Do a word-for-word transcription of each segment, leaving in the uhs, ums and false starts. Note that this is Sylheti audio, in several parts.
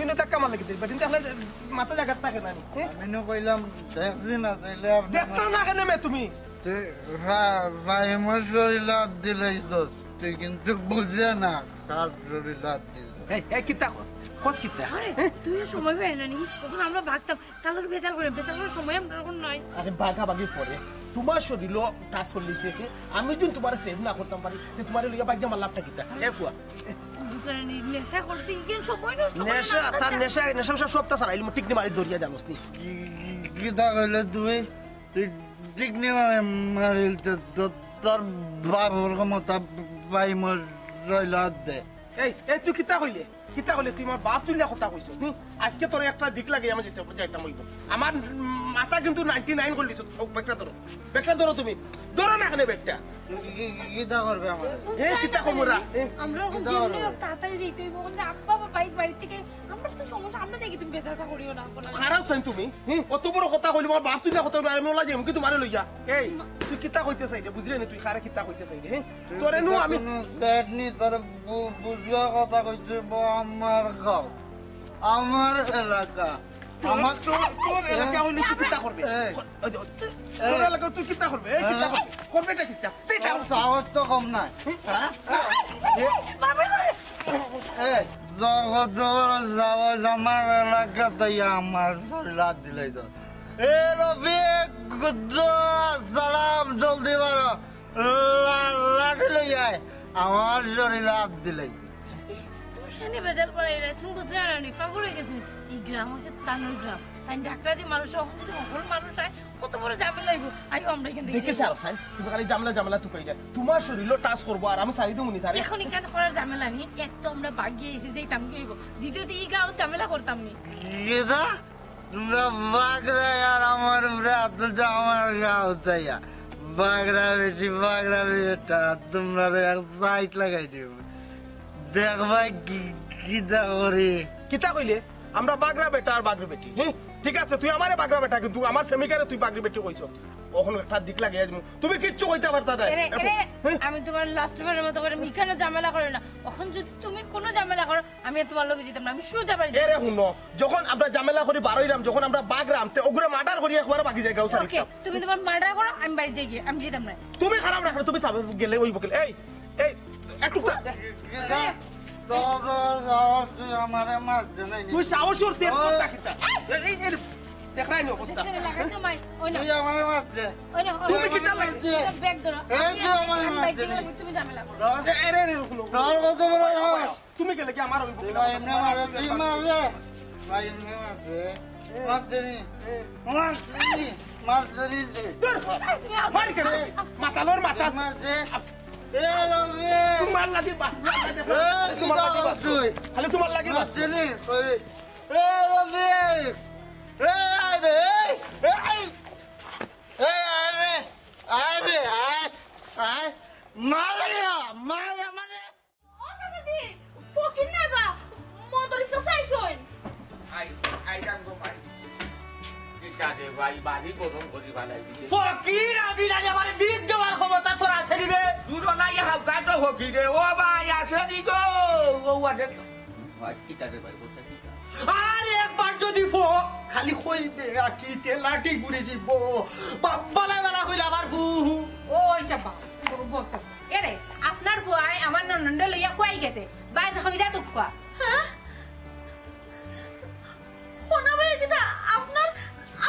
কিন্তু ধাক্কা মারলে কি দেখবে? কিন্তু আপনার মাথা জায়গা থাকে না নি, হ্যাঁ? আমি নু কইলাম, দেখছি না, তাইলে আপনি দেখতো না কেন মে তুমি? তুই ভা-, ভাই মোর শরীরে হাত দিলাইছস, তুই কিন্তু বুঝে না কার শরীরে হাত দিছস। এই, এই, কিতা কস? কস কিতা? আরে, তুই সময় পাই না নি? তখন আমরা ভাগতাম, তার লগে বেজাল করে, বেজাল করার সময় আমরা এখন নাই। আরে, বাগাবাগি পরে। তোমার শরীরও টাচ করলিছে, আমি যদি তোমার সেভ না করতাম পারি, তে তোমার লইয়া বাগিয়া আমার লাভটা কিতা? এ ফুয়া। বুঝলি নি, নেশা করছি, কিন্তু সময় নষ্ট করে নেশা, আমরা তার যা- নেশা, নেশা সব, সব তার সারাইল, ঠিক নি মারি ধরিয়া জানোস নি। কি- কি- কিতা কইলে তুই? তুই ঠিক নি মারে মারিল, তো- তো- তোর বাপর ক্ষমতা ভাই মোর শরীরে হাত দে। এই, এই, তুই কিতা কইলে? কিতা কইলে? তুই আমার বাপ তুলিয়া কথা কইছস, হুম? আজকে তোর একটা দিক লাগে আমি যেতে, যাইতাম অইব। আমার মাথা কিন্তু নাইনটি নাইন করলিছ। ব্যাগটা ধরো, ব্যাগটা ধরো তুমি, ধরো না এখানে ব্যাগটা। কি- কি- কিতা করবে আমার? এ, কিতা করবো রা? এ, আমরা এখন যেমনি হোক তাড়াতাড়ি যাইতে হইব, বলতে আব্বা বা বাইক বাড়ি থেকে আমরা তো সমস্যা, আমরা দেখি তুমি বেজালটা করিও না বলে। খারাপ চাইন তুমি, হ্যাঁ? অত বড় কথা কইলি, আমার বাপ তুই না কথা কইলি, আমি ওলা যাইমু কি তোমারে লইয়া? এই, তুই কিতা কইতে চাইলে, বুঝলি না তুই খারে কিতা কইতে চাইলে, হ্যাঁ? তোরে নু আমি কোনো সেট নি, তোর বু- বুঝুয়া কথা কইছে, ব- আমার গাঁও, আমার এলাকা, তোর, আমার তোর, তোর এলাকা হইলে তুই কিতা করবে? এই। ওই যে, তোর এলাকা তুই কিতা করবে? এই, কিতা করবে? করবে এটা কিতা? তুই যাও। তোর সাহস তো কম নাই, হ্যাঁ? বাবা, এই, জগৎ জবর সাহস, আমার এলাকাত আইয়া আমার শরীরে হাত দিলাইছস। এ রফিক, গুদ্দু, সালাম, জলদি বারো। লা- লাঠি লই আয়, আমার শরীরে হাত দিলাইছস। ইস, তুমি কেনে বেজাল করাইলে, তুমি বুঝলে না নি, পাগল হয়ে গেছো। এই গ্রাম হচ্ছে তানুর গ্রাম, তাই ডাকরা যে মানুষ, অখন যদি অখন মানুষ আয়, কত বড় ঝামেলা হইব। আইও আমরা এখান থেকে দেখে যাই। স্যার, স্যার, তুমি খালি ঝামেলা, ঝামেলা তুকাই যায়। তোমার শরীরও টাচ করবো আর আমি সারি দেবো নি তারে। এখন এখানে করার ঝামেলা নেই, এক তো আমরা বাগিয়ে এসে যেতাম কি হইব, দ্বিতীয়ত ই গাঁও ঝামেলা করতাম নি। কিতা? তোমরা বাগরা আর আমার উপরে হাত তুলছো, আমার গাঁও চাইয়া। বাগরা বেটি, বাগরা বেটা, তোমরা এক সাইড লাগাই দিব। দেখবায় কি, কিতা করি। কিতা কইলে? আমরা বাগরা বেটা আর বাগরি বেটি, হ্যাঁ? ঠিক আছে, তুই আমারে বাগরা বেটা, কিন্তু আমার প্রেমিকারে তুই বাগরি বেটি কইছ। অখন একটা দিক লাগে, তুমি কিচ্ছু কইতে পারতা না। এরে, এরে, হ্যাঁ? আমি তোমার লাস্ট বারের মতো করে মিকানো ঝামেলা করো না। এখন যদি তুমি কোনো ঝামেলা করো, আমি আর তোমার লগে যেতাম না, আমি সোজা বাড়ি যাই। এরে হুনো, যখন আমরা ঝামেলা করি বারইরাম, যখন আমরা বাগরাম, তে ওগুরে মার্ডার করি একবারে বাগি যাই গাঁও ওকে, সারিতাম। তুমি তোমার মার্ডার করো, আমি বাড়ি যাই গিয়ে, আমি যেতাম না। তুমি খারাপ রাখো, তুমি সাবে গেলে ওই বকিল। এই, এই, একটু চা। কিতা? তোর, তোর সাহস, তুই আমারে মারতে নাই নি? তুই সাহস ওর দেখ, সব দেখিতা। এই, এই, এই, দেখরাই নি অবস্থা। দেখছো নি, লাগাইছো মাই? ওই না, তুই আমারে মারতে। ওই না, ওই তুমি না, কিতা লাগছে? ব্যাগ ধরো। এই আমি, যে আমার আমি বাইক মারছে। দিয়ে তুমি ঝামেলা করো। ধর। এ, এরে, এরে, হুনো। তোর কত বড় সাহস? তুমি গেলে কি আমার ওই বকিল? তুই এমনি মারে, তুই মারলে। ভাই এমনি মারছে। মারছে নি? মারছে নি? মারছে নি রে? দূর হ। মারি কেন? মাতালোর মাতা। মারছে। এ রবি। তোমার লাগি বা-, এ, কিতা করছ তুই? খালি তোমার লাগি বাস। মারছে নি? ওই, এ রবি। এ, আয় বে, এই, এই, এই, আয় বে, আয় বে, আয়, আয়। মারে না, মারে, মারে। ও চাচাজি, ফকির না বা, মদরিসা চাইছইন। আই, আই, ডাক গো ভাই। ইটা দে ভাই, বাড়ি গরম করি বানাই দিছে। ফকির আমি না, আমার বিষ দেওয়ার ক্ষমতা তোর আছে নি বে? দূর লাই হাউ কাটো হকি রে, ও ভাই, আছে নি গো? ও আছে নি? ভাই, কিতা দে ভাই, বলতে কিতা? আর একবার যদি ফো, খালি কইবে, আকিতে লাঠি ঘুরি দিব। বা-, বালা বালা কইলে আবার ফু, ফু। ও, ওই চাপা, ব-, ব-, এরে, আপনার ফুয়ায় আমার ননন্দে লইয়া কুয়াই গেছে, বাইরে কইরা তো কুয়া। হ্যাঁ? কোনা ভাই কিতা আপনার,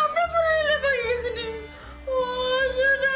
আপনার ফুয়ায় লইয়া বাইরে গেছে নি? ও, সোনা।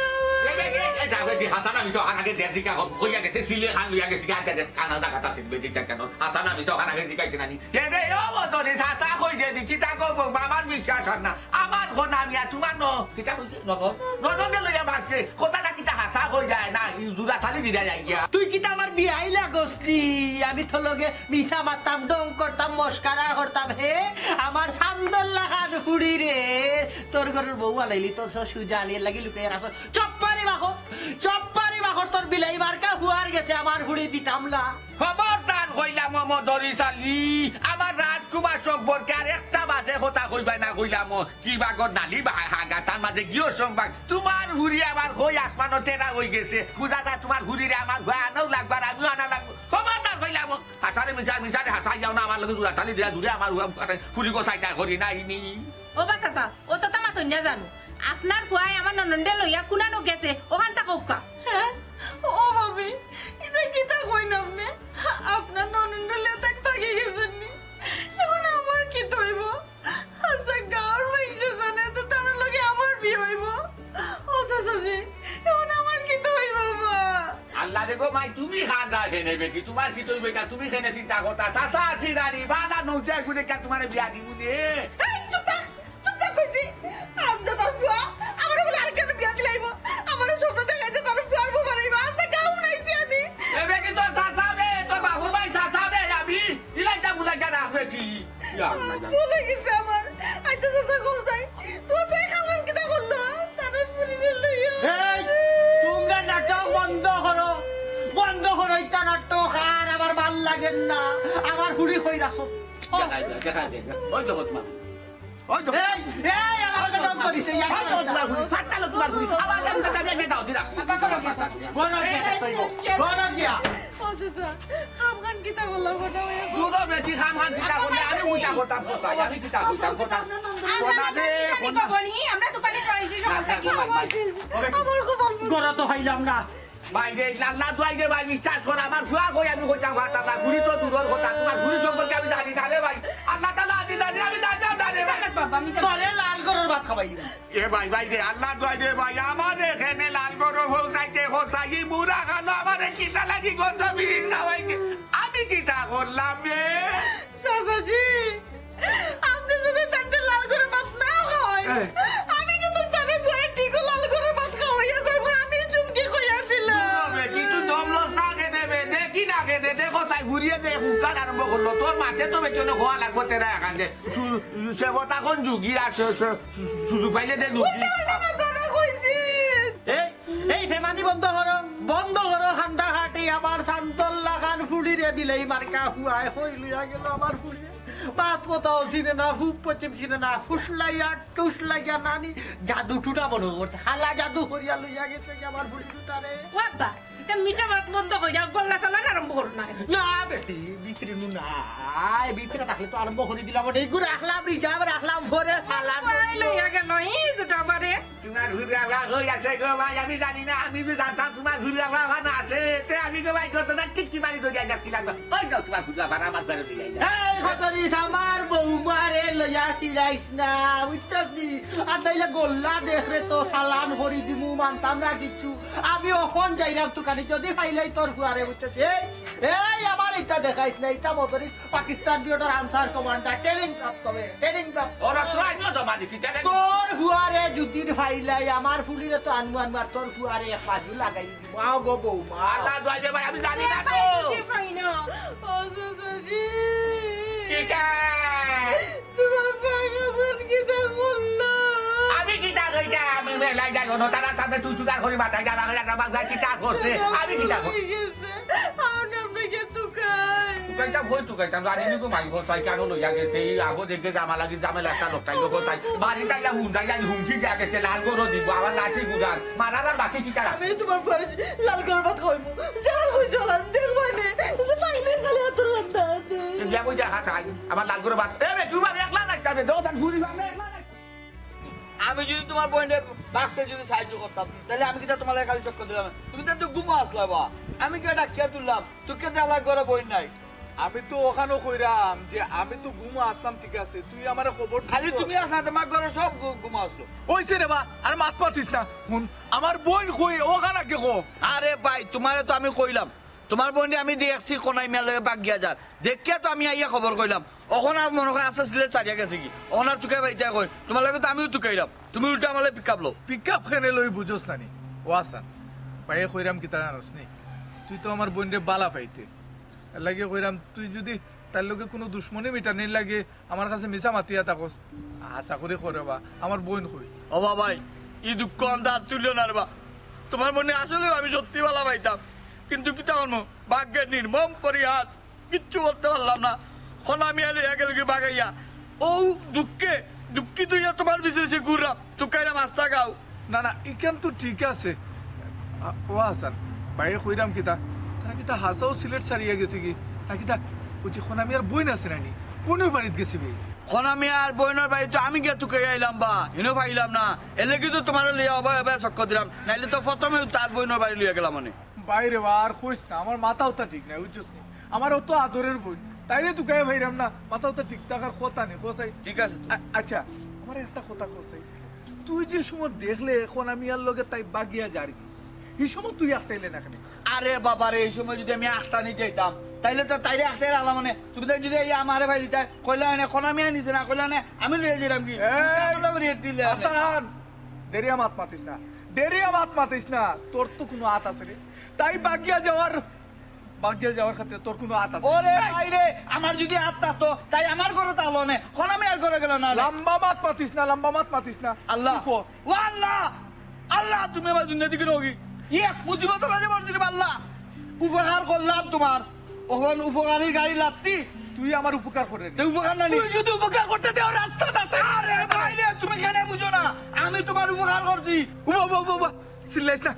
এ, এ, এ, এ, যাবে জি, হাসান আমি সব আগে দেশি কা হইয়া গেছে, সিলে খান লইয়া গেছে, আগে দেশ খানা জায়গা তা সিলবে জি কেন? হাসান আমি সব আগে জিগাইছে নানি। এ রে, ও বদনি, চাচা কই দে নি, কিতা কব, বাবার বিশ্বাস হয় না। আমার কোন আমি আর তোমার ন-, কিতা কইছে? ননদ? ননদে লইয়া ভাগছে। কথাটা কিতা হাসা কই যায় না? ই জুড়া থালি দিরা যায় গিয়া। তুই কিতা আমার বিয়াই লাগস নি? আমি তো লগে মিছা মারতাম, ঢং করতাম, মস্কারা করতাম, হে? আমার সান্দর লাখান ফুড়ি রে। তোর ঘরের বউ আনাইলি, তোর সব সুজা আনিয়ে লাগি লুকিয়ে রাখো। চপ্পারি বাহর, চপ্পারি বাহর, তোর বিলাই মার্কা হুয়ার গেছে, আমার ফুড়ি দিতাম না। খবরদার কইলাম ও মদরিস আলী, আমার রাজকুমার সম্পর্কে আর একটা বাজে কথা কইবায় না কইলাম ও। কি বাগর নালি বা-, হাগা, তার মাঝে গিয়েও সম্ভাগ। তোমার হুড়ি আবার কই আসমানো তেরা হই গেছে। বুঝা যায় তোমার হুড়িরে আমার ভয় আনাও লাগবার, আমিও আনা লাগবো। খবরদার কইলাম ও। আর তারে মিছা, মিছারে হাছা যাও না, আমার লগে জুড়া তালি দিয়া জুড়ে আমার উয়া, মানে, ফুরি গো সাইতা করি না, ইনি। ও বা চাচা, অততা মাতইন না জানো। আপনার ফুয়ায় আমার ননদরে লইয়া কুনানো গেছে, অখান থাকউক্কা। হ্যাঁ? ও ভাবি, ইতা কিতা কইন আপনে? আপনার ননদরে লইয়া তাইন ভাগি গেছইন নি? এখন আমার কিতা অইবো? আচ্ছা, গাঁওর মাইনষে জানে তো তার লগে আমার বিয়া অইবো। ও চাচাজি, এখন আমার কিতা অইবো বা? আল্লাহ রে গো মাই, তুমি কান্দরায় কেনে বেটি, তুমার কিতা অইবো ইটা, তুমি কেনে চিন্তা করতায়? চাচা আছি নানি, বালা নৌচা গুনে কে তুমারে বিয়া দিমু নে? এই, চুপ থাক, চুপ থাক কইছি। হারামজাদার ফুয়া, আমারে বুলে আরেকখান বিয়া দিলাইবো। আমারে স্বপ্ন দেখাইছে তার ফুয়ার বউ বানাইবো। আচ্ছা, গাঁও নাইছি আমি। এ বেটি, তোর চাচা বে, তোর বাবুর ভাই চাচা বে, আমি ইলাইতা বুলাইতা না বেটি। ইয়া আল্লাহ, ইয়া। ভুলে গেছে আমার। আচ্ছা, চাচা, কও চাই, তোর ভাই কাম কান কিতা করলো? তার ফুরিরে লইয়া। এই, তুমরা নাটক বন্ধ করো, বন্ধ করো, ইতা নাটক আর আমার ভালা লাগের না। আমার ফুরি কই রাখছো? ও। দেখা যায়, দেখা যায়। ওই তো হতমা। ওই তো। এই, এই, আমার ওই তো কথা হতমা। ধরিছে, ইয়ার ওই তো হতমা ফুরি। ফাটালো তুমার ফুরি। আবার আমি তো যাবি, আমি যাও, দিলাম। বাবা, বাবা, বাবা। গরজ দিয়া, গরজ দিয়া। ও চাচা, কাম কান কিতা করলা, ঘটনা অইয়া গেল। দুরো বেটি কাম কান কিতা করলে, আমি উল্টা করতাম কোথায়, আমি কিতা করতাম কোথায়? আচ্ছা, কোথা রে, জানি কোথা? বাবা নি, আমরা দোকানে যাইছি, না, সকাল থাকি। না, না, না। আমার কপাল ফুটো। ঘরো তো পাইলাম না। ভাই রে, আল্লার দোয়াই দে ভাই, বিশ্বাস কর, আমার ফুয়া কই আমি কইতাম পারতাম না, ফুরি তো দুরর কথা, তুমার ফুরি সম্পর্কে আমি জানি না রে ভাই। আল্লাহ তাআলা আজি জানি, আমি জানতাম না রে ভাই। বাবা, আমি জানি। তোরে লাল ঘরর ভাত খাওয়াই। এ ভাই, ভাই রে, আল্লার দোয়াই দে ভাই, আমারে কেনে লাল ঘরো পৌঁছাইতে পৌঁছাই, ই বুড়া কালো আমারে কিতা লাগি গন্ধ বিড়ি খাওয়াইছে, আমি কিতা করলাম রে? চাচাজি, আপনে যদি তানরে লাল ঘরর ভাত না খাওয়াইন, হ্যাঁ। আমি কিন্তু তানরে পরে ঠিকও লাল ঘরর ভাত খাওয়াইয়া যাইমু, আমি চুমকি কইয়া দিলাম। ও বেটি, তুই দম লস না কেনে বে, দেখি না কেনে, দেখো চাই ঘুরিয়ে দে, হুকার আরম্ভ করলো। তোর মাতে তো বেটি অনে খোয়া লাগবো, তেরা এখান দে। সু-, সে বতা কোন যুগি আর সে, সে, সু-, সুযোগ পাইলে দে যুগি। উল্টা উল্টা কথা না কইছি। এই, এই ফেমানি বন্ধ করো, বন্ধ করো, হান্দা হাটি আমার শান্তল্লা খান ফুড়িরে বিলাই মার্কা ফুয়ায় কই লইয়া গেল আমার ফুড়িরে। মাত কথাও চিনে না, পূব পশ্চিম চিনে না, ফুসলাইয়া টুসলাইয়া নানি জাদু টুনা মনে করছে, হালা জাদু করিয়া লইয়া গেছে কি আমার ফুড়ি দুটারে। ও আব্বা, ইতা মিঠা মাত বন্ধ কইরা গল্লা চালান আরম্ভ করো না। না বেটি, ভিতরে নু নাই, ভিতরে থাকলে তো আরম্ভ করি দিলাম, অনেক করে রাখলাম, রিজার্ভ রাখলাম, ভরে চালান কই লইয়া গেল, ই জুটা পারে। তুমার হুরুয়া বা কই আছে গো ভাই, আমি জানি না, আমি যে জানতাম তুমার হুরুয়া বা ওখানে আছে, তে আমি গো ভাই কত না টিকটি মারি ধরি আইনা কি লাগবে? ওই যাও তুমার হুরুয়া বা আমার ঘরে লইয়া আইনা। এই খতরিস, আমার বৌমারে লইয়া ছিড়াইস না, বুঝছস নি? আর নাইলে গল্লা দেখরে তো চালান করি দিমু, মানতাম না কিচ্ছু। আমি অখন যাইরাম তুকানি, যদি পাইলাই তোর ফুয়ারে, বুঝছস? এই, এই, আমার ইটা দেখাইস না, ইটা মতরিস পাকিস্তান পিরিয়ডর আনসার কমান্ডার, ট্রেনিং প্রাপ্ত বে, ট্রেনিং প্রাপ্ত। ওরা তো আমিও জমা দিছি, ট্রেনিং। তোর ফুয়ারে যুদি পাইলাই, আমার ফুড়িরে তো আনমু আনমু, আর তোর ফুয়ারে এক বাজু লাগাই দিমু। আও গো বৌমা। আল্লার দোয়াই দে ভাই, আমি জানি না তো। ও চাচাজি। কিতা? তুমার পাগল মন কিতা বললো? আমি কিতা কইতাম? আমি মেলাই যাই, অন্য তারা সামনে তুই চুকার করি মাথায় যাবা, যাবা, যাবা, কিতা করছে? আমি কিতা করি? হয়ে গেছে। আর আমরা গিয়া তুকাই। তুকাইতাম, কই তুকাইতাম? জানি নি গো, মাই ঘর সাই কেন লইয়া গেছে? এই আগো দেখে জামা লাগি, জামে লাস্তা লোকটাই লোক সাই। বাড়ি তাইয়া হুন, তাইয়া হুমকি দিয়া গেছে, লাল গরো দিব, আবার লাঠি গুদান। মারার আর বাকি কিতা আছে? আমি তুমার পরে লাল গরো ভাত খাওয়াইমু। জাল কই জালান, দেখবা নে। যে পাইলে খালি হাতর বান্দা। তুই গিয়া বই দেখা চাই, আবার লাল গরো ভাত। এ বে, তুই বাবা একলা নাইস, বে, দোকান ঘুরি বাবা একলা নাইস। আমি যদি তুমার বইনরে রাখতে যদি সাহায্য করতাম, তাইলে আমি কিতা তুমার লাগি খালি চক্কর দিলাম? তুমি তো একটু ঘুমো আসলা বা, আমি কিতা ডাকিয়া তুললাম? তুই কিতা দেখলা ঘরো বইন নাই? আমি তো অখানও কইরাম যে আমি তো ঘুমো আসলাম, ঠিক আছে, তুই আমারে খবর দিস খালি তো। তুমি আস না, তুমার ঘরো সব ঘু-, ঘুমো আসলো। অইছে রে বা, আর মাত মাতিস না। হুন, আমার বইন কই, অখান আগে ক। আরে ভাই, তুমারে তো আমি কইলাম, তুমার বইনরে আমি দেখছি কোনাই মিয়ার লগে বাগিয়া যার। দেখিয়া তো আমি আইয়া খবর কইলাম। অখন আর মনো কয় আস্তা সিলেট ছাড়িয়া গেছে কি? অখন আর তুকাই ভাইতে কই, তুমার লগে তো আমিও তুকাইলাম। তুমি উল্টা আমারে পিক আপ লও। পিক আপ কেনে লই বুঝোস না নি? ও আসান, ভাইয়ে কইরাম কিতা জানোস নি? তুই তো আমার বইনরে বালা পাইতে। এর লাগি কইরাম, তুই যদি তার লগে কুনু দুশমনি মিটানির লাগি আমার কাছে মিছা মাতিয়া থাকস, আশা করি করে বা, আমার বইন কই? ও বা ভাই, ই দুঃখ আন্দার তুলিও না রে বা। তুমার বইনরে আসলেও আমি সত্যি বালা পাইতাম, কিন্তু কিতা করমু, ভাগ্যের নির্মম পরিহাস। কিচ্ছু করতে পারলাম না। খনা মিয়া লইয়া গেল কি বাগাইয়া। ও দুঃখে, দুঃখিত হইয়া তুমার পিছে পিছে ঘুররাম। তুকাইরাম আস্তা গাঁও। না, না, ইখান তো ঠিক আছে। আ, ও হাসান, ভাইয়ে কইরাম কিতা? তারা কিতা হাছাউ সিলেট ছাড়িয়া গেছে কি? না কিতা? বুঝি, খনা মিয়ার বইন আছে নানি? বইনর বাড়িত গেছি বে। খনা মিয়ার বইনর বাড়িত তো আমি গিয়া তুকাই আইলাম বা, হিনো পাইলাম না। এরলাগি তো তুমারে লইয়া অবায় অবায় চক্কর দিলাম, নাইলে তো প্রথমে তার বইনর বাড়ি লইয়া গেলাম অনে। বাইরে বা, আর কইস না, আমার মাথা উতা ঠিক নাই, বুঝছস নি? আমার অত আদরের বইন, তাইরে তুকাইয়া পাইরাম না, মাথা উতা ঠিক থাকার কথা নি, কও চাই। ঠিক আছে তো। আ-, আচ্ছা, আমার একটা কথা কও চাই, তুই যে সময় দেখলে খনা মিয়ার লগে তাই বাগিয়া যারগি, হি সময় তুই আটকাইলে না কেনে? আরে বাবা রে, হি সময় যুদি আমি আটকানি যাইতাম, তাইলে তো তাইরে আটকাই রাখলাম অনে। তুমি তাই যুদি এই আমারে পাইলিতায়, কইলা অনে, খনা মিয়া নিছে না, কইলা অনে, আমি লইয়া যাইরাম কি? এই, তুই তো রেট দিলে অনে। হাসান, দেরিয়া মাত মাতিস না, দেরিয়া মাত মাতিস না, তোর তো কুনু আত আছে নি। তাই বাগিয়া যাওয়ার, বাগিয়া যাওয়ার ক্ষেত্রে তোর কুনু আত আছে নি? ওরে ভাই রে, আমার যুদি আত থাকতো, তাই আমার ঘরো থাকলো অনে, খনা মিয়ার ঘরো গেল না অনে। লম্বা মাত মাতিস না, লম্বা মাত মাতিস না। আল্লাহ। তুই কো। ও আল্লাহ! আল্লাহ, তুমি আমার দুনিয়া দিকে রোগী। এক মুসিবত মাঝে পড়ছি রে আল্লাহ। উপকার করলাম তুমার। অখন উপকারীর গাড়ি লাত্তি। তুই আমার উপকার করে নি। তুই উপকার না নি। তুই যুদি উপকার করতে দেও, রাস্তা থাকতে। আরে ভাই রে, তুমি কেনে বুঝো না? আমি তুমার উপকার করছি। উবা, উবা, উবা, উবা। চিল্লাইস না।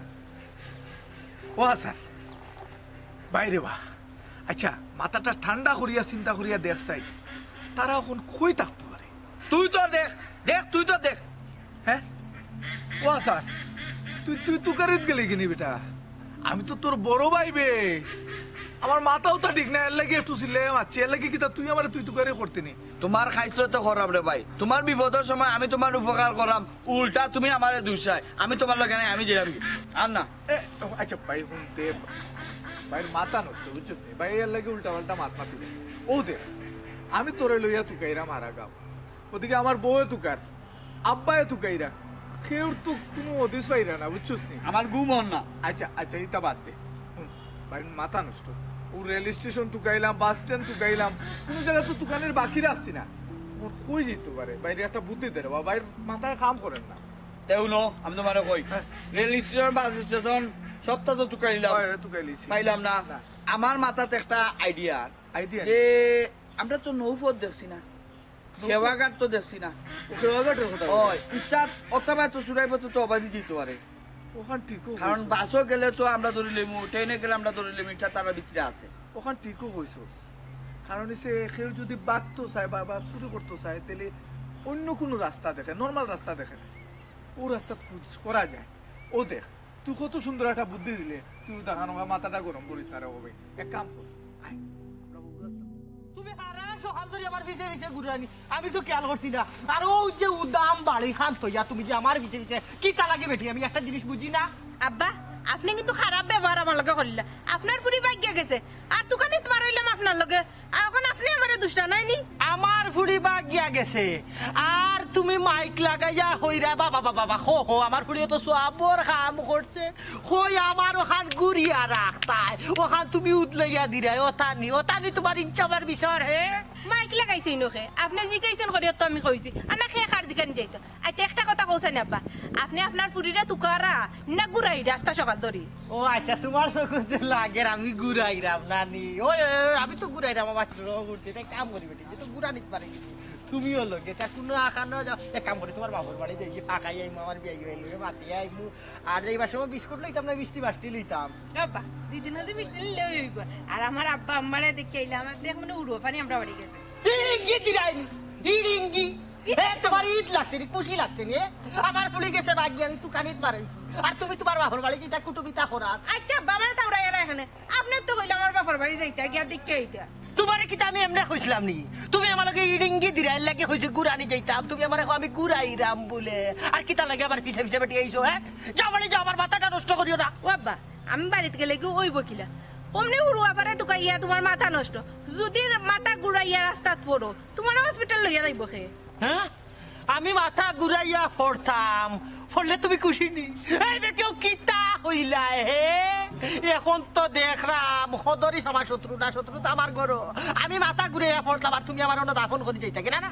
ও হাসান, বাইরে বা। আচ্ছা, মাথাটা ঠান্ডা করিয়া চিন্তা করিয়া দেখ চাই, তারা অখন কই থাকতো পারে? তুই তো দেখ, দেখ, তুই তো দেখ। হ্যাঁ? ও হাসান, তুই, তুই তুকানিত গেলে কেনে বেটা? আমি তো তোর বড় ভাই বে। আমার মাথা উতা ঠিক না, এরলাগি একটু চিল্লাইয়া মাতছি, এরলাগি কিতা তুই আমারে তুই তুকারি করতে নি? তুমার খাইছলত তো খরাপ রে ভাই, তুমার বিপদর সময় আমি তুমার উপকার করাম, উল্টা তুমি আমারে দুষায়, আমি তুমার লগে নাই, আমি যাইরাম কি? আর না। এ, আচ্ছা ভাই, হুনতে ভাইর মাথা নষ্ট, বুঝছস নি? ভাই এরলাগি উল্টা পাল্টা মাত মাতি। ও দেখ, আমি তোরে লইয়া তুকাইরাম আরা গাঁও, ওদিকে আমার বউয়ে তুকার, আব্বায় তুকাইরা, কেউর তো কুনু হদিস পাইরা না, বুঝছস নি? আমার ঘুম অর না। আচ্ছা, আচ্ছা, ইতা বাদ দে। হুন, ভাইর মাথা নষ্ট। ও রেল স্টেশন তুকাইলাম, বাস স্ট্যান্ড তুকাইলাম, কুনু জাগা তো তুকানির বাকি রাখছি না। অখন কই যাইতো পারে? ভাইরে একটা বুদ্ধি দে রে বাবা, ভাইর মাথায় কাম করের না। তে হুনো, আমি তুমারে কই, হ্যাঁ। রেল স্টেশন, বাস স্টেশন, সবতা তো তুকাইলাম। হয়, তুকাইলিছি। পাইলাম না। না। আমার মাথাত একটা আইডিয়া। আইডিয়া? যে আমরা তো নৌপথ দেখছি না, নৌপথ? খেওয়াঘাট তো দেখছি না। ও খেওয়াঘাটর কথা কইরা। ওই, ইতা অথবা তো চুরাইপথে তো অবাদি যাইতো পারে। অখান ঠিকও কইছস। কারণ বাসো গেলে তো আমরা ধরিলিমু, ট্রেনে গেলে আমরা ধরিলিমু, ইতা তারার ভিতরে আছে। অখান ঠিকও কইছস। কারণ অইছে, কেউ যুদি বাগতো চায় বা, বা চুরি করতো চায়, তাইলে অইন্য কুনু রাস্তা দেখে, নরমাল রাস্তা দেখে না। অউ রাস্তা খুঁজ করা যায়। অউ দেখ, তুই কত সুন্দর একটা বুদ্ধি দিলে, তুই দেখানো মাথাটা গরম করিস না রে বাবা। এক কাম কর, আয়, আমরা অউ রাস্তা। তুমি হারা সকাল ধরি আমার পিছে পিছে ঘুরানি, আমি তো খেয়াল করছি না। আর অউ যে উদাম বাড়ি খান থইয়া তুমি যে আমার পিছে পিছে কিতা লাগি বেটি, আমি একটা জিনিস বুঝি না। আব্বা, আপনে কিন্তু খারাপ ব্যবহার আমার লগে করিলা। আপনার ফুরি বাগিয়া গেছে, আর তুকানিত বার অইলাম আপনার লগে, আর অখন আপনে আমারে দুষরা নায় নি? আমার ফুরি বাগিয়া গেছে, আর তুমি মাইক লাগাইয়া কইরায়, বাবা, বাবা, বাবা, হো, হো, আমার ফুরিয়ে তো সওয়াবর কাম করছে। কই আমার অখান ঘুরিয়া রাখতায়, অখান তুমি উদলাইয়া দিরায়, অতা নি, অতা নি তুমার ইনসাফর বিষয় হে? মাইক লাগাইছে ইনো কে? আপনে জিকাইছইন করিয়া তো আমি কইছি। আর না কে কার জিকানি যাইতো? আচ্ছা, একটা কথা কও চাইন আব্বা, আপনে আপনার ফুরিরে তুকারা না ঘুরাইরা আস্তা সকাল ধরি? ও আচ্ছা, তুমার চকুত যে লাগের আমি ঘুরাইরাম না নি? ওই, ওই, ওই, আমি তো ঘুরাইরাম, আমার ড্র করছি, ইটা কাম করি বেটি, যে তো ঘুরানিত পারে গেছি। তুমিও লগে, তা কুনু আশা না যাও, এক কাম করি, তুমার বাপর বাড়ি যাই, ফাঁকাই আইমু, আমার বিয়াই অইলে মাতি আইমু, আর যাইবার সময় বিস্কুট লইতাম না, মিষ্টি বাষ্টি লইতাম। আব্বা, দুই দিন আছে মিষ্টি নিলে অইব। আর আমার আব্বা আম্মারে দেখে আইলে আমার দেখ মানে উড়ো পানি আমরা বাড়ি গেছে। ইড়িঙ্গি দিরাইনি, ইড়িঙ্গি। এ, তুমার ইদ লাগছে নি, খুশি লাগছে নি, এ? আমার ফুরি গেছে বাগি, আমি তুকানিত বারইছি। আর তুমি তুমার বাপর বাড়ি কিতা কুটুমিতা করার? আচ্ছা, আব্বা, আমারে তাওরাইয়া না এখানে। আপনে তো কইলা আমার বাপর বাড়ি যাইতা, গিয়া দেখে আইতা। তুমারে কিতা আমি এমনে কইছলাম নি? তুমি আমার লগে ইড়িঙ্গি দিরায়, এর লাগি কইছি ঘুরানি যাইতাম। তুমি আমারে কও আমি ঘুরাইরাম বুলে। আর কিতা লাগি আমার পিছে পিছে বেটি আইছো, হে? যাও বাড়ি যাও, আমার মাথাটা নষ্ট করিও না। ও আব্বা, আমি বাড়িত গেলে কি অইব কিলা? অমনে উড়ুয়া পারে তুকাইয়া তুমার মাথা নষ্ট। যুদি মাথা ঘুরাইয়া রাস্তাত পড়ো, তুমারে হসপিটাল লইয়া যাইব কে? হে? আমি মাথা ঘুরাইয়া পড়তাম, পড়লে তুমি খুশি নি? এই বেটিও কিতা কইলায় হে? অখন তো দেখরাম, খদরিছ আমার শত্রু না, শত্রু তো আমার ঘরো। আমি মাথা ঘুরাইয়া পড়তাম, আর তুমি আমার অনো দাফন করি যাইতা কি না, না?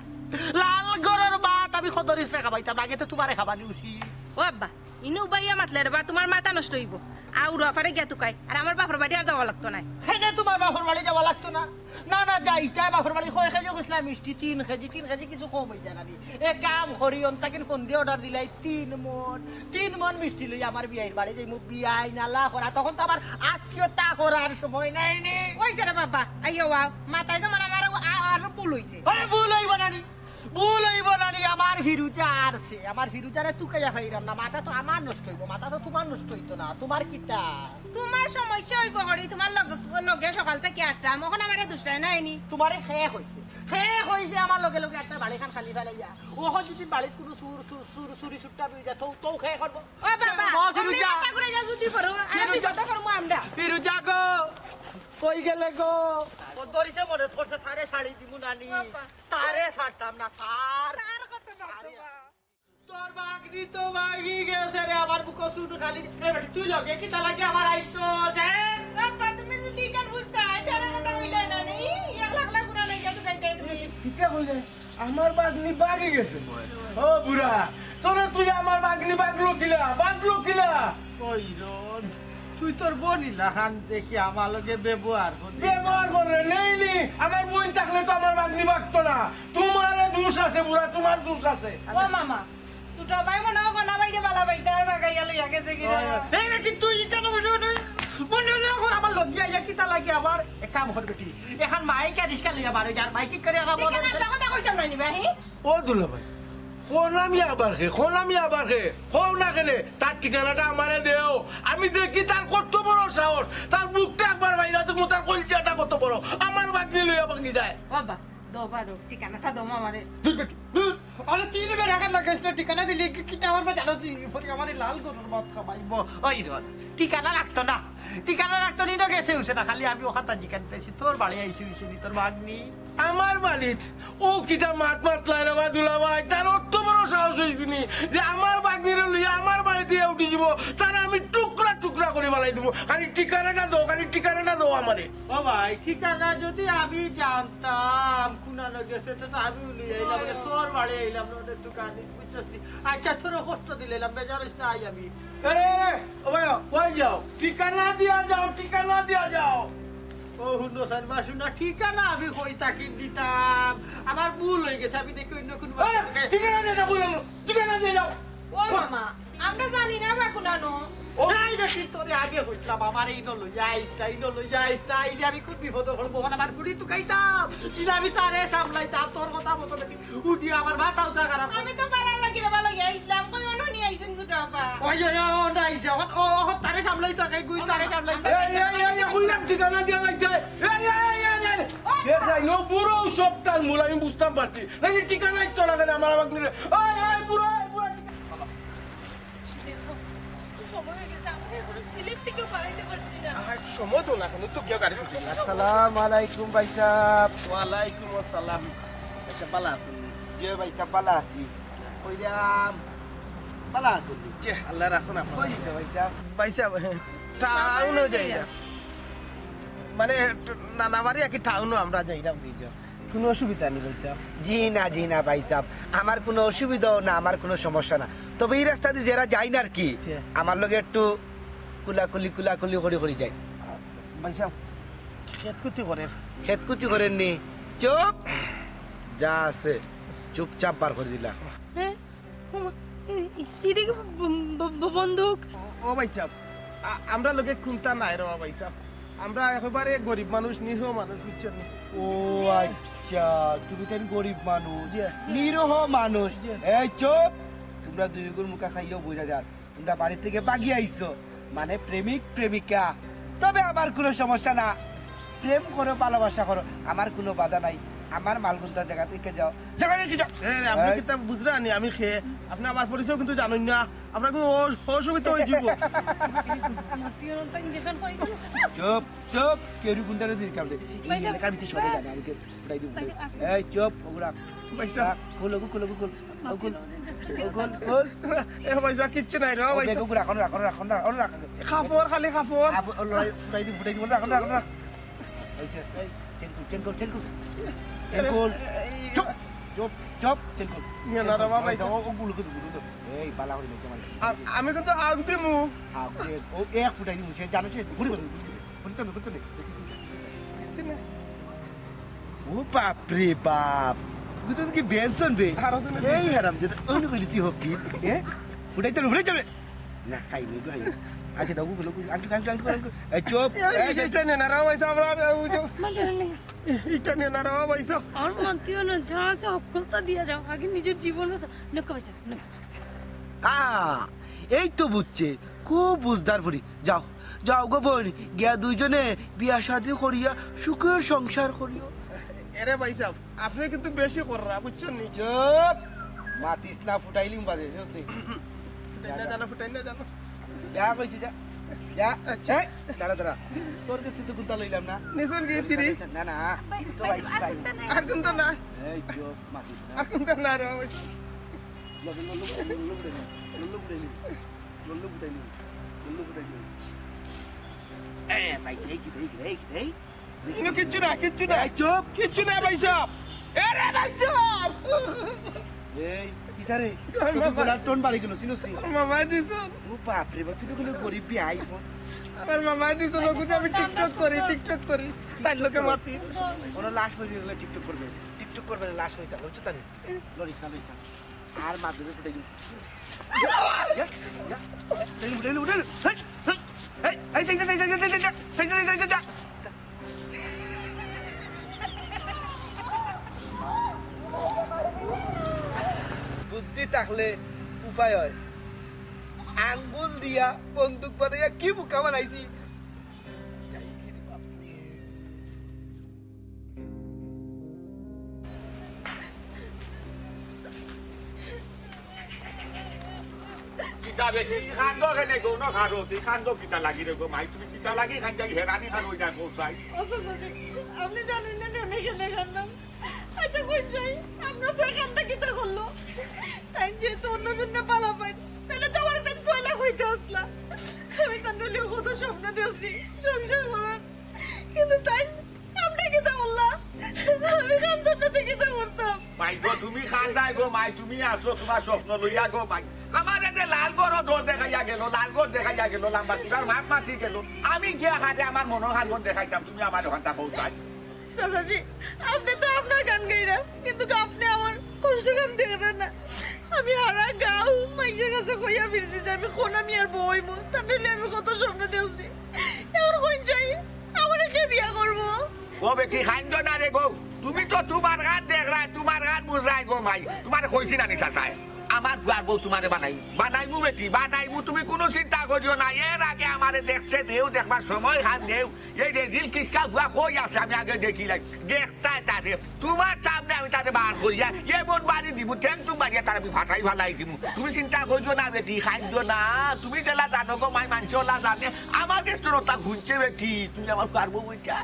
লাল ঘরর ভাত আমি খদরিছরে খাবাইতাম, আগে তো তুমারে খাবানি উচিত। ও আব্বা, ইনো উবাইয়া মাতলে রে বা, তুমার মাথা নষ্ট অইবো। আউ রুয়াফারে গিয়া তুকাই, আর আমার বাপর বাড়ি আর যাওয়া লাগতো নায়। কেনে তুমার বাপর বাড়ি যাওয়া লাগতো না? না, না, যাইতায় বাপর বাড়ি। কয় কেজি কইছলা মিষ্টি? তিন কেজি, তিন কেজি কিছু কম অই যায় না নি? এক কাম করি, অন্তাকিন ফোন দিয়া অর্ডার দিলাই তিন মন, তিন মন মিষ্টি লই আমার বিয়াইর বাড়ি যাইমু, বিয়াই নালা করা, তখন তো আমার আত্মীয়তা করার সময় নাই নি। অইছে রে বাবা, আইও আও, মাথায় তো মানে আমার আ-, আরো ভুল অইছে। আরে ভুল অইবো না নি, ভুল অইবো না নি, আমার ফিরুজা আছে, আমার ফিরুজারে তুকাইয়া পাইরাম না, মাথা তো আমার নষ্ট অইবো, মাথা তো তুমার নষ্ট অইতো না, তুমার কিতা? তুমার সমস্যা অইবো করি, তুমার লগে, লগে সকাল থাকি আটটা, অখন আমারে দুষরায় নায় নি। তুমারে কে কইছে? কে কইছে আমার লগে লগে একটা বাড়িখান খালি ফালাইয়া? অখন যদি বাড়িত কুনু চুর, চুর, চুর, চুরি চুট্টা অই যায়, তো, তো কে করবো? ও বাবা, ও ফিরুজা। আপনি মাথা ঘুরে যা যদি করো, আর আমি ফিরুজা। কত করবো আমরা? ফিরুজা গো, কই গেলে গো? ও দরিছে মনে করছে তারে ছাড়ি দিমু নানি। বাবা। তারে ছাড়তাম না, তার। তার কত বাবা। তোর বাগনি তো ভাগি গেছে রে, আমার বুকো চুন খালি। এ বেটি, তুই লগে কিতা লাগি আমার আইছস, হ্যাঁ? বাবা, তুমি যদি ইখান বুঝতায়, তারে কথা কইলে না নি। এক লাখ লাখ গুণা লাগিয়া তো খাইতে তুমি। কিতা কইলে? আমার বাগনি বাগি গেছে। ও বুড়া, তোরে তুই আমার বাগনি বাগলো কিলা? বাগলো কিলা? ওই রন, তুই তোর বইন ইলাখান দেখি আমার লগে ব্যবহার করবি। ব্যবহার করে নেই নি। আমার বইন থাকলে তো আমার বাগনি বাগতো না। তুমারে দুষ আছে বুড়া, তুমার দুষ আছে। ও মামা, ছোট ভাই মনে অয় কনা বাইরে বালা বাইতে আর বাগাইয়া লইয়া গেছে কিনা। এই বেটি, তুই কেন বসে বসে মনে মনে কর আমার লগে আইয়া কিতা লাগে আবার? এক কাম কর বেটি, এখন মাইক আর রিক্সা লইয়া বার অই যা, মাইক ঠিক করে আবার। এখানে আছে কথা কইতাম না নি ভাই। ও দুলাভাই, কও না মি আবার কে, কও না মি আবার কে, কও না কেনে? তার ঠিকানাটা আমারে দেও, আমি দেখি তার কত বড় সাহস, তার মুখটা একবার বাইরা দেখমু, তার কলিজাটা কত বড়, আমার বাগনি লইয়া বাগনি যায়। বাবা, দো বারো, ঠিকানাটা দো আমারে। দূর বেটি, দূর। আরে তুই রে বেটা, কেন লাগাইস না? ঠিকানা দিলে কি, কিতা আমার বাজানো তুই? ফরি আমার এই লাল গরুর মদ খাবাইবো। ওই রন, ঠিকানা লাগতো না। ঠিকানা লাগতো নি, না গেছে উঠছে না। খালি আমি অখান তার জিকান পেয়েছি। তোর বাড়ি আইছি, উঠছে নি, তোর বাগনি। আমার বাড়িত? ও কিতা মাত মাতলায় রে বা দুলাভাই? তার অত বড় সাহস অইছে নি যে আমার বাগনিরে লইয়া আমার বাড়িত উঠি যাইবো? তারে আমি টুকরা টুকরা করি ফালাই দিমু। খালি ঠিকানাটা দেও, খালি ঠিকানাটা দেও আমারে। ও ভাই, ঠিকানা যদি আমি জানতাম, কুনানো গেছে, তো, তো আমি লই আইলাম, মানে, তোর বাড়ি আইলাম না, মানে, দোকানে, বুঝছস নি? আচ্ছা, তোরে কষ্ট দিলাইলাম, বেজার অইস না, আই আমি। এ, এ, এ, ও ভাই, কই যাও? ঠিকানা দিয়া যাও, ঠিকানা দিয়া যাও। ও, হুনো, সাইন মাসু না, ঠিকানা আমি কই থাকি দিতাম? আমার ভুল অই গেছে, আমি দেখি অন্য কুনু এ, বাড়ি থেকে ঠিকানা দিয়া যাও, কইলাম, ঠিকানা দিয়া যাও। ও মামা, আমরা জানি না বা কুনানো। ও। এই বেটি, তোরে আগে কইছিলাম, আমারে ইনো লইয়া আইস না, ইনো লইয়া আইস না, আইলে আমি কোন বিপদো পড়মু, অখন আমার ফুড়ি তুকাইতাম, ইনো আমি তারে সামলাইতাম, তোর কথা মতো বেটি, উঠি আমার মাথা উঠা খারাপ। আমি তো পাড়ার লাগি রে বা লইয়া আইছলাম, কই অনো নিয়া আইছইন ছোট আপা। ওই, ওই, ওই, অনো আইছে, অখন, ও, অখন তারে সামলাইতাম, এই গুই তারে সামলাইতাম। এই, এই, এই, এই, কইলাম ঠিকানা দিয়া যাইতে। এই, এই, এই, এই, এই। ওই। এ যাই, নো বুড়ো সব তার মূল আমি বুঝতাম পারছি। নাইলে ঠিকানাই তো লাগে না, আমার বাগনিরে। ওই, ওই, বুড়ো, ওই, বুড়ো। দেখো, সময় হয়ে গেছে, আমরা এখনো সিলেট থেকে বাড়াইতে পারছি না। আহা, একটু সময় দাও না, এখন তো গিয়া গাড়ি খুঁজি। আসসালামু আলাইকুম ভাইসাব। ওয়ালাইকুম আসসালাম। আচ্ছা, ভালা আছইন নি? জি ভাইসাব, ভালা আছি। কইরাম, ভালা আছইন নি? জি, আল্লাহর আছেন আপনার। কই দিতে ভাইসাব? ভাইসাব, টাউনো যাইরা। মানে, নানা বাড়ি আর কি টাউনো আমরা যাইরাম দুইজন। কুনু অসুবিধা নি ভাইসাব? জি না, জি না ভাইসাব, আমার কুনু অসুবিধাও না, আমার কুনু সমস্যা না। তবে ই রাস্তাদি যেরা যাইন আর কি, জি। আমার লগে একটু কুলাকুলি, কুলাকুলি করি করি যাইন। ভাইসাব, খেত কুতি করের? খেত কুতি করের নি? চুপ! যা আছে, চুপচাপ বার করি দিলাম। হ্যাঁ? ও মা, এ-, এ-, এদিকে ব-, ব-, ব-, বন্দুক। ও, ও ভাইসাব, আ-, আমরার লগে কুন্তা নাই রে বা ভাইসাব। আমরা একেবারে গরিব মানুষ, নিরীহ মানুষ, বুঝছইন নি? ও জি। আচ্ছা, তুমি তাইন গরিব মানুষ, জি। নিরীহ মানুষ। জি। এই চুপ! তুমরা দুইগুর মুখা চাইয়াউ বুঝা যার তুমরা বাড়ি থাকি ভাগি আইছো, মানে প্রেমিক প্রেমিকা। তবে আমার কুনু সমস্যা না, প্রেম করো, ভালোবাসা করো, আমার কুনু বাধা নাই। আমার মালগুন্তা জাগা থাকি যাও, জাগা থাকি যাও। এ, আপনে এই। কিতা বুঝরা নি আমি কে? আপনে আমার পরিচয় কিন্তু জানইন না। আপনার কুনু অ-, অসুবিধা অই যাইবো। চুপ, চুপ, কেউরে কুন্তারে দির কাম নাই। এই ভাইসাব, এলাকার ভিতরে সবাই জানে, আমি কেউ ফুটাই দিব। ভাইসাব, আস্তে। এই চুপ, ওগুলা। ভাইসাব। খোল, ওগু খোল, ওগু খোল। ওগু খোল, খোল, খোল। এ ভাইসাব, কিচ্ছু নাই রে, ও ভাইসাব। ওগু রাখো, রাখো, রাখো, রাখো, রাখো। কাপড়, খালি কাপড়। আপ-, ও লড়াই, ফুটাই দিব, ফুটাই দিব, রাখো, রাখো, রাখো। এই যে, এই, চেন খোল, চেন খোল, চেন খোল। চেন খোল। এই, চুপ। চুপ, চুপ, চিল কর। নিয়ে না রে বাবা, ও, ও, ও গুলো করে, গুলো করে। এই, বালা করে মেয়েটা মারিস। আ-, আমি কিন্তু আগ দিমু। হ্যাঁ, ওকে, ও এক ফুটাই দিমু, সে জানে সে। ঘুরে, ঘুরে, ঘুরে, ঘুরে। ঘুরে তো না, ঘুরে তো না। বুঝছি না। ও বাপ রে বাপ। তুই তো কি বেনসন বে? আরো তো না এই দিছে। হারাম যেটা, অন্য করেছি হোক কি? এ? ফুটাই তো না, ঘুরে যাবে। না, খাই নি, খাই নি। আচ্ছা, দাও, গুলো, গুলো, আঙ্কেল, আঙ্কেল, আঙ্কেল, আঙ্কেল। এই, চুপ। এই, এই, এই, এই, এই, নে না রে বাবা, আমরা, আমরা, ওই যে মানে, মানে, ইটা নিয়ে না রে বাবা, ইসব। আমার মানতেও না, যা আছে হক্কলতা দিয়া যাও, আগে নিজের জীবন বাঁচাও। নেকো বাঁচাও, নেকো। আ, এই তো বুঝছে, খুব বুঝদার ফুরি। যাও, যাও গো বোন, গিয়া দুইজনে বিয়া শাদী করিয়া সুখের সংসার করিও। এরে ভাই সাহেব, আপনি কিন্তু বেশি কররা, বুঝছেন নি? চুপ! মাতিস না, ফুটাইলিম বাজে, বুঝলি? ফুটাই না জানো, ফুটাই না জানো। যা কইছি, যা। যা। আচ্ছা। এই, দাঁড়া, দাঁড়া। তোর কাছ থেকে তো কুন্তা লইলাম না। নিছুন কি ফিরি? না, না। ভাই, তো ভাই, ভাই, ভাই। আর কুন্তা নাই। আর কুন্তা না। এই, চুপ, মাতিস না। আর কুন্তা না রে, ভাই। লগে লল্লু ফুটাইলি, লল্লু ফুটাইলি, লল্লু ফুটাইলি, লল্লু ফুটাইলি। এ, পাইছি, এই কি, এই কি, এই কি, এই? ইনো কিচ্ছু না, কিচ্ছু না। এই চুপ। কিচ্ছু না, ভাই সাহেব। এ রে, ভাই সাহেব। এই, কিতা রে? আমার তোর মামা গলার টোন বাড়ি গেল, চিনস নি? আমার মামায় দিছুন। ও বাপ রে বাপ, তুই তো কোনো গরিব বিয়াই ফোন। আমার মামায় দিছুন, ওগুতে আমি TikTok করি, TikTok করি। তাই লোকে মাতি। কোনো লাশ পড়ে গেলে TikTok করবে। TikTok করবে না, লাশ হইতে হবে, বুঝছো তাই? লড়িস না, লড়িস না। আর মাদুরে ফুটাই দিবি। যা, যা, যা। ফুটাই দিবি, ফুটাই দিবি, ফুটাই দিবি। হেই, হেই। এই, এই, এই, এই, যা। বুদ্ধি থাকলে উপায় হয়। আঙ্গুল দিয়া বন্দুক বানাইয়া কি বোকা বানাইছি। কিতা বেটি, ই কান্দো কেনে গো, ন কারো, ই কান্দো কিতা লাগি রে গো, মাই তুমি কিতা লাগি কান্দাই হেরানি খান হই যায় গো, চাই। ও চাচাজি, আপনি জানেন না নি আমি কেনে কান্দাম? আচ্ছা, কই যাই, আমরা কই কামটা কিতা করলো? তাই যেহেতু অন্য জন্য পালা পাই, তাহলে তো আমার তাই পয়লা কইতে আসলা। আমি তার নিলে কত স্বপ্ন দেখছি, সংসার করার। কিন্তু তাই আমরা কিতা করলা? আমি কাম ধন্দাতে কিতা করতাম? মাই গো, তুমি কান্দাই গো মাই, তুমি আছো তোমার স্বপ্ন লইয়া গো মাই। আমার এতে লাল ঘরও ডর দেখাইয়া গেল, লাল ঘর দেখাইয়া গেল, লম্বা চুলার মাপ মাতি গেল। আমি গিয়া কাজে আমার মনর কান্দন দেখাইতাম, তুমি আমার ওখানটা পৌঁছাই। চাচাজি, আপনি তো আপনার গান গাইরা, কিন্তু আপনি আমার কষ্ট গান দেখরা না। আমি হারা গাঁও মাইনষের কাছে কইয়া ফিরছি যে আমি কোন মিয়ার বউ অইমু, তা নইলে আমি কত স্বপ্ন দেখছি। এখন কই যাই, আমারে কে বিয়া করবো? ও বেটি, কান্দো না রে গো, তুমি তো তোমার গান দেখরায়, তোমার গান বুঝরায় গো মাই। তোমারে কইছি না নি চাচায়, আমার ফুয়ার বউ তোমারে বানাইমু, বানাইমু বেটি, বানাইমু, তুমি কুনু চিন্তা করিও না। এর আগে আমারে দেখতে দেও, দেখবার সময় খান দেও। এই রেজিল কিসকা ফুয়া কই আছে, আমি আগে দেখিলাই। দেখতায় তারে, তোমার সামনে আমি তারে বার করিয়া এমন বাড়ি দিমু, ঠেং চুম মারিয়া তারে আমি ফাটাই ফালাই দিমু। তুমি চিন্তা করিও না বেটি, কান্দো না। তুমি যেলা জানো গো মাই, মানষে ওলা জানে। আমার কাছ তো তা ঘুরছে বেটি, তুমি আমার ফুয়ার বউ অইতা।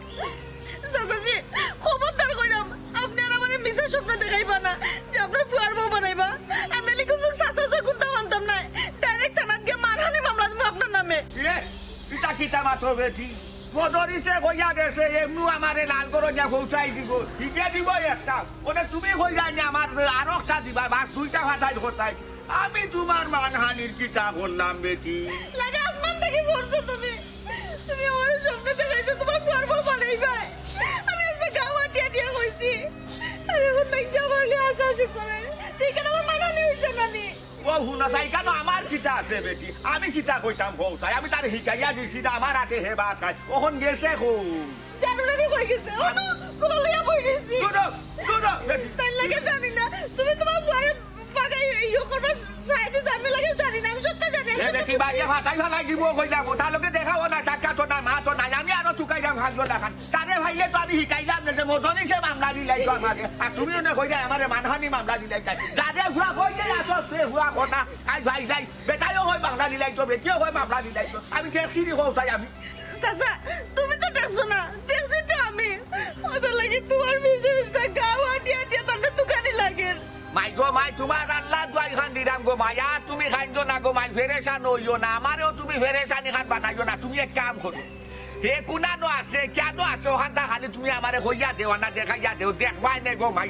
চাচাজি, খবরদার কইরাম, আপনি আর আমারে মিছা স্বপ্ন দেখাইবা না যে আপনার ফুয়ার বউ বানাইবা। আর নাইলে কিন্তু চাচা যে কুন্তা মানতাম না, direct থানাত গিয়া মানহানি মামলা দিমু আপনার নামে। এ, ইতা কিতা মাতো বেটি? মদরিছে কইয়া গেছে, এমনু আমারে লাল ঘরো নিয়া পৌঁছাই দিব। হিগে দিব একটা। ওটা তুমি কই যায়নি আমার আরো একটা দিবা, বাস দুইটা ফাটাই করতাই। আমি তোমার মানহানির কিতা করলাম বেটি? লাগে আসমান থাকি পড়ছো তুমি। তুমি আমার স্বপ্ন দেখাইছো তোমার ফুয়ার বউ বানাইবায়। আমি আজকে গাওয়া দিয়া দিয়া কইছি। আর এখন বাইচ্চা করলে আশা আশি করে। তুই কেন আমার মানহানি হইছে না নি? ও হুনা চাই কেন আমার কিতা আছে বেটি? আমি কিতা কইতাম কও চাই? আমি তারে হিকাইয়া দিছি না, আমার হাতে হে ভাত খায়। ওখন গেছে কো? জানো না নি কই গেছে? ও না, কোলা লইয়া বই রইছি। শুনো, শুনো বেটি। তাই লাগে জানি না। তুমি তোমার পরে পাগাই ইয়ে করবা, সাইডে জানি লাগে জানি না। আমি সত্য জানি। এ বেটি, বাইরে ফাটাই ফালাই দিব কইলা, কথা লোকে দেখাও না, সাক্ষাৎ না, মা তো নাই। আমি আরো চুকাইলাম হাসবো না খান। তারে ভাইয়ে তো আমি হিকাইলাম না যে মদনিছে মামলা দিলাইছো আমারে। আর তুমি ওনে কইরা আমারে মানহানি মামলা দিলাইছো। যারে হুয়া কইতে আসো, সে হুয়া কথা। আই ভাই যাই, বেটাইও কয় মামলা দিলাইছো, বেটিও কয় মামলা দিলাইছো। আমি দেখছি নি কও চাই আমি। চাচা, তুমি তো দেখছো না, দেখছি তো আমি। ওদের লাগি তোমার পিছে পিছে গাও আটিয়া আটিয়া তান্ডা তুকানি লাগে। মাই গো মাই, তোমার আল্লাহ দোয়াই খান দিলাম গো মাই, আর তুমি কান্দো না গো মাই, ফেরেশান হইও না, আমারেও তুমি ফেরেশানি খান বানাইও না। তুমি এক কাম করো, হে কুনানো আছে, কেন আছে, ওখানটা খালি তুমি আমারে কইয়া দেও না, দেখাইয়া দেও, দেখবায় নে গো মাই।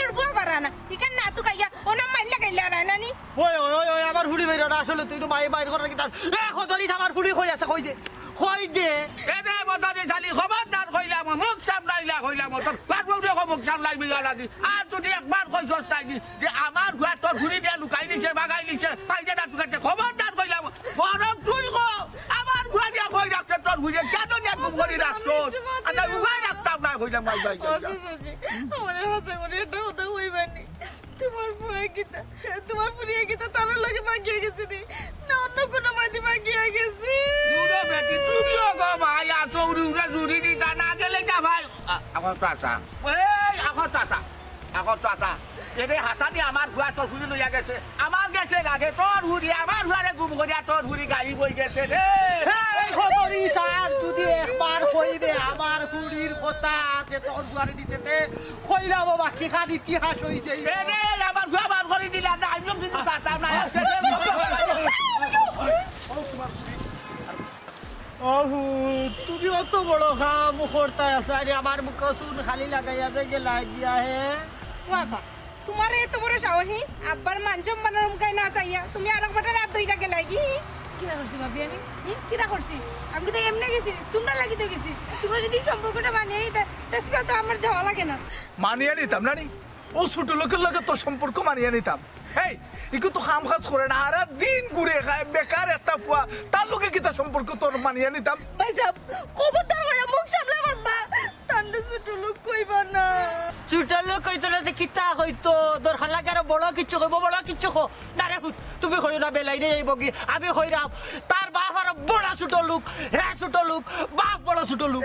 ইকানোর বুয়া পারা না। ইকান না তুকাইয়া, ও না মাইল্লা গাইল্লা রায় না নি। ওই, ওই, ওই, ওই, আমার ফুড়ি বাইর না, আসলে তুই তো মাই বাইর করার কি তার, এ, খদরিস আমার ফুড়ি কই আছে, কই দে, কই দে। এ দে, মদনি শালি, খবরদার কইলাম, মুখ সামলাইলা কইলাম, তোর বাপরে কো মুখ সামলাই মিগালা দি। আর যদি একবার কইছস তাই দি, যে আমার ফুয়া তোর ফুড়ি দিয়া লুকাই নিছে, বাগাই নিছে, পাইছে না তুকাইছে, খবরদার কইলাম, বরং তুই কো, আমার ফুয়া দিয়া কই রাখছে তোর ফুড়ি, কেন নিয়া গুম করি রাখছস? আর না, উপায় রাখতাম না, কইলাম, ভাই, ভাই, ভাই। অসুস্থ যে, আমার হাসে করে একটা কথা কইবানি। তোমার ফুয়া কিতা, তোমার ফুড়িয়ে কিতা তার লগে ভাগিয়া গেছে নি? না অন্য কোনো মাঝে ভাগিয়া গেছে? উরে বেটি, তুমিও গো ভাই, আছো উড়ি উড়ে জুড়ি দিতা না গেলে যা ভাই। আ-, এখন তো আসা। এই, এখন তো আসা। এখন তো আছা, এরে হাছানি আমার ফুয়া তোর ফুরি লইয়া গেছে। আমার গেছে লাগে তোর ফুরি, আমার ফুয়ারে গুম করিয়া তোর ফুরি গায়েব অই গেছে রে। এই খবরি স্যার, যদি একবার কইবে আমার ফুরির কথা যে তোর ফুয়ারে দিছে তে, কইলাম ও বাকি খান ইতিহাস অই যাইব। এরে, আমার ফুয়া বার করি দিলা না, আমিও কিন্তু চাইতাম না। ও ফুত, তুমি অত বড় কাম করতায় আছো, আরে আমার মুখো চুন খালি লাগাইয়া যে গেলায় গিয়া হে। বাবা, তুমার এত বড় সাহস, হি? আব্বার মান সম্মানর মুখায় না চাইয়া তুমি আরক বেটার আত ধইরা গেলায় গি? কিতা করছি ভাবি আমি? হি? কিতা করছি? আমি কিতা এমনে গেছি? তুমরার লাগি তো গেছি। তুমরা যদি সম্পর্কটা মানিয়া নিতা, তে আজকে তো আমার যাওয়া লাগে না। মানিয়া নিতাম না নি? অউ ছোট লোকের লগে তোর সম্পর্ক মানিয়া নিতাম? এই, ইগু তো কাম কাজ করে না, হারা দিন ঘুরে খায়, বেকার একটা ফুয়া, তার লগে কিতা সম্পর্ক তোর মানিয়া নিতাম? ভাইসাব, খবরদার কইরা মুখ সামলা মাতবা, তানরে ছোট লোক কইবা না। ছোট লোক কইতো না তে কিতা কইতো? দরকার লাগে আরো বড় কিচ্ছু কইবো, বড় কিচ্ছু কও। না রে ফুত, তুমি কইও না, বেলাইনে যাইবো গি। আমি কইরাম, তার বাপ আরো বড় ছোট লোক, হে ছোট লোক, বাপ বড় ছোট লোক।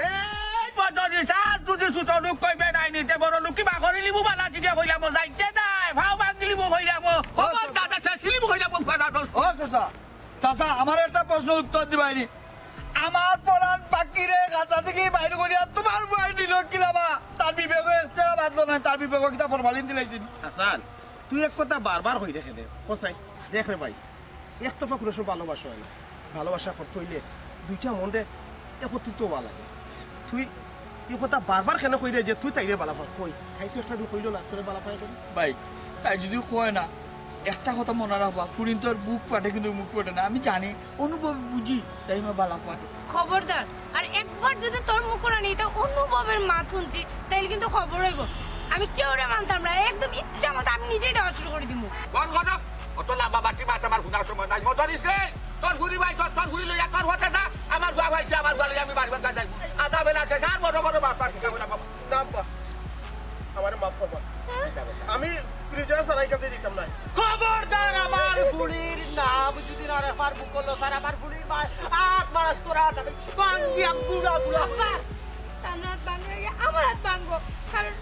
এই বদরি সাহেব, যদি ছোট লোক কইবে নায় নি তে বড় লোক কিবা করিলিমু বালা জিগে কইলাম, যাইতে দায়, ফাও ভাঙিলিমু কইলাম, খবর দাদা শেষ লিমু কইলাম, ফাদা দোষ। ও চাচা, চাচা, আমার একটা প্রশ্ন উত্তর দিবায়নি। আমার পরান পাখিরে খাঁচা থাকি বাইর করিয়া তুমার ফুয়ায় নিলো কিলাবা? তার বিবেকো একটা বাঁধলো নায়, তার বিবেকো কিতা ফরমালিন দিলাইছে নি? হাসান, তুই এক কথা বারবার কইরে কেনে? কসাই, দেখ রে ভাই, একতরফা কুনু সময় ভালোবাসা অয় না। ভালোবাসা করতে অইলে দুইটা মনরে একত্রিত অওয়া লাগে। তুই ই কথা বারবার কেনে কইরে যে তুই তাইরে বালা পাস? কই, তাই তো একটা দিন কইলো না তোরে বালা পায় করি? ভাই, তাই যদি কয় না, একটা কথা মনো রাখবা, ফুরিন্তর বুক ফাটে কিন্তু মুখ ফাটে না। আমি জানি, অনুভব বুঝি, তাই মা বালা পায়। খবরদার, আর একবার যদি তোর মুখো না নিতে অনুভবের মাত হুনছি, তাইলে কিন্তু খবর অইবো। আমি কেউরে মানতাম না, একদম ইচ্ছা মতো আমি নিজেই দেওয়া শুরু করি দিমু। বন্ধ কর। অত লাম্বা বাটি মাত আমার হুনার সময় নাই। মদরিস রে, তোর ফুরি ভাই, তোর, তোর ফুরি লইয়া তোর হতে যা। আমার ফুয়া ভাইছে, আমার ফুয়া লইয়া আমি বাড়ি বাড়ি যাই। আধা বেলা শেষ, আর বড় বড় বাপ মার শিখা বলা বাবা। না আব্বা, আমারে মাফ করবা। আমি ফিরুজারে ছাড়া ইখান থাকি যাইতাম নায়। খবরদার আমার ফুরির নাম যদি না রে আমার মুখো লস, আর আমার ফুরির ভাই আত মারাস তোর আত আমি ভাঙ্গিয়া গুড়া গুড়া। আব্বা, তান আত ভাঙ্গো, আমার আত ভাঙ্গো, কারণ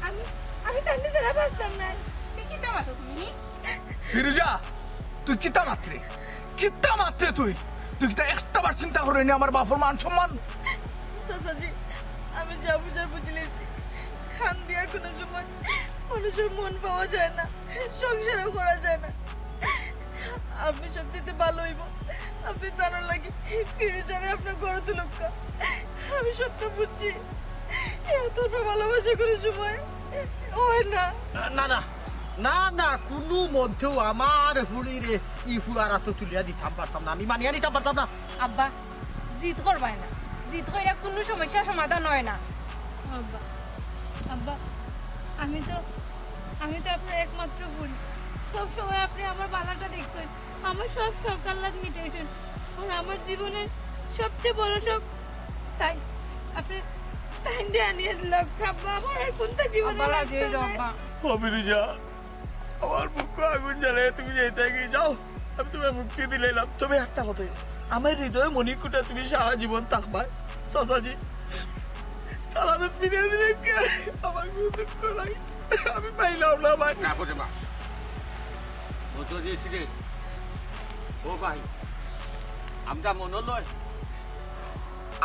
আমি, আমি তানরে ছাড়া বাঁচতাম নায়। তুমি কিতা মাতো তুমি? ফিরুজা, তুই কিতা মাতরে? কিতা মাতরে তুই? তুই কিতা একটা বার চিন্তা কররে নি আমার বাপর মান সম্মান? চাচাজি, আমি যা বুঝার বুঝি লাইছি। কান্দিয়া কুনু সময় মানুষর মন পাওয়া যায় না, সংসারও করা যায় না। আপনে সবচাইতে ভালা অইবো, আপনে তানর লাগি ফিরুজারে আপনার ঘরো তুলউক্কা। আমি সবতা বুঝছি, এত ভালোবাসা কুনু সময় অয় না। না, না, না, না, কুনু মন্তেউ আমার ফুরিরে ই ফুয়ার আতো তুলিয়া দিতাম পারতাম না, আমি মানিয়া নিতাম পারতাম না। আব্বা, জিদ করবায় না, জিদ কইরা কুনু সমস্যার সমাধান অয় না। আব্বা, আব্বা, আমি তো, আমি তো আপনার একমাত্র ফুরি, সব সময় আপনে আমার বালাটা দেখছইন। আমার সব শখ আহ্লাদ মিটাইছইন, আর আমার জীবনের সবচেয়ে বড় শখ তাইন। আপনে তাইনরে আনিয়া দিলা, আব্বা, আমার আর কুনটা জীবনে আব্বা, রাজি অই যাও, লাগতো না। আব্বা। ও ফিরুজা, আমার বুকো আগুন জ্বালাইয়া তুমি যাইতায় গি, যাও, আমি তুমারে মুক্তি দিলাইলাম। তবে একটা কথা, আমার হৃদয় মণিকূটে তুমি সারা জীবন থাকবায়। চাচাজি, চালানো ফিরে দিলে কে? আমার কুনু দুঃখ নাই, আমি পাইলাম না ভাই। না করে মা, ও তো দিয়েছি রে। ও ভাই, আমরা মনো লয়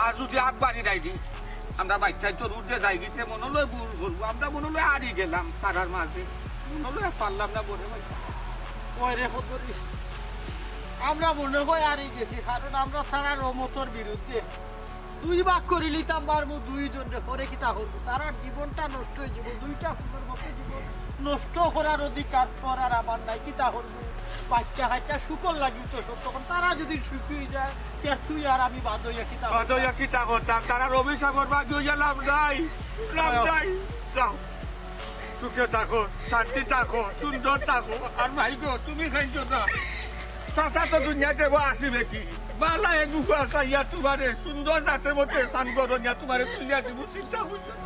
আর যদি আগ বাড়ি নাই দি, আমরা বাইচ্চাইন্তর উর্ধে যাই গিতে মনো লয় ভুল করবো, আমরা মনো লয় হারি গেলাম তারার মাঝে, মনো লয় আর পারলাম না বড় ভাই। ওই রে ফদরিস, আমরা মনো লয় হারি গেছি, কারণ আমরা তারার অমতর বিরুদ্ধে দুই ভাগ করিলিতাম পারমু দুইজনরে, পরে কিতা করমু? তারার জীবনটা নষ্ট অই যাইবো, দুইটা ফুলর মতো জীবন নষ্ট করার অধিকার তোর আর আমার নাই, কিতা করমু? বাইচ্চা কাইচ্চা সুখর লাগিউ তো সব, তখন তারা যদি সুখী অই যায়, তে তুই আর আমি বাদ অইয়া কিতা করতাম? বাদ অইয়া কিতা করতাম? তারার অভিশাপর বাদ অইয়া লাভ নাই, লাভ নাই। যাও, সুখে থাকো, শান্তি থাকো, সুন্দর থাকো। আর মাই গো, তুমি খাইছো না। চাচা তো দুনিয়াতে বউ আসিবে কি? বালা এগু চাইয়া তুমারে সুন্দর জাতের মতো স্থান করো নিয়া তুমারে তুলিয়া দিব, চিন্তা করছো না।